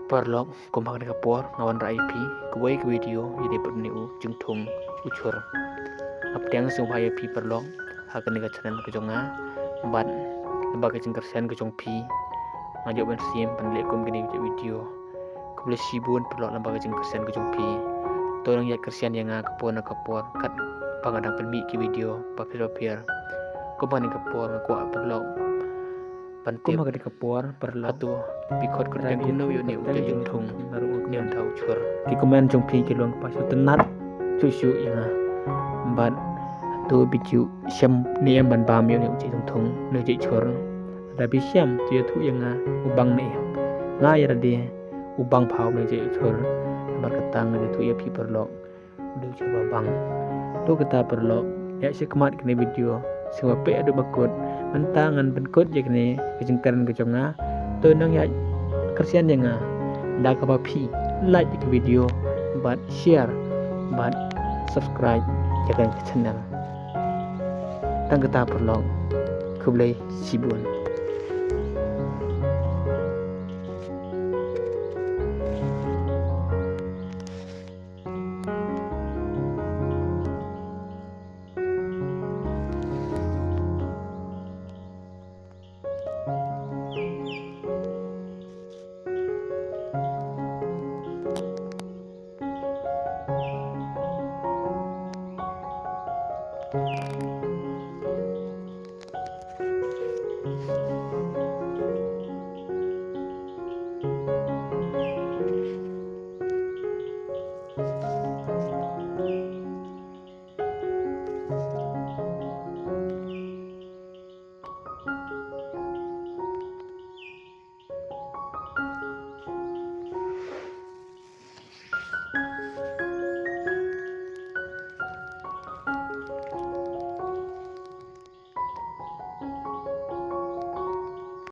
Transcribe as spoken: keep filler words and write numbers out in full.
Paralok, kumba kane ka por nga wanrah ïa phi kawei ka video ïa dei bad une u jingthung u chur. Nga pdiang sngewbha ïa phi paralok ha kane ka channel ka jong nga. Bad lyngba ka jingkyrshan ka jong phi nga ïoh ban shem ban leh kum kane ka video. Khublei shibun paralok lyngba ka jingkyrshan ka jong phi. To nang ïaid kyrshan ïa nga ka por na ka por katba nga dang pynmih ki video bapher bapher. Kumba kane ka por nga kwah paralok ban tip. Kumba kane ka por paralok, hato phi khot kyrteng kumno ïa une u jingthung, ne u jingthung u chur? Ki comment jong phi ki long kaba sngewtynnat shuh shuh ïa nga. Bad hato phi ju shem ne em ban bam ïa une u jingthung, une u jingchur? Lada phi shem to ïathuh ïa nga u bang ne em. Nga ïa lade u bang pha une u jingchur. Namar kata nga ïathuh ïa phi paralok, u dei u chur ba bang. To kata paralok, ïa sha khmat kane video sngewbha peit haduh ba kut. Mynta ngan pynkut ïa kane ka jingkren ka jong nga. To nang ïaid kyrshan ïa nga da kaba phi like ïa ka video bad share bad subscribe ïa kane ka channel. Tang kata paralok, khublei shibun.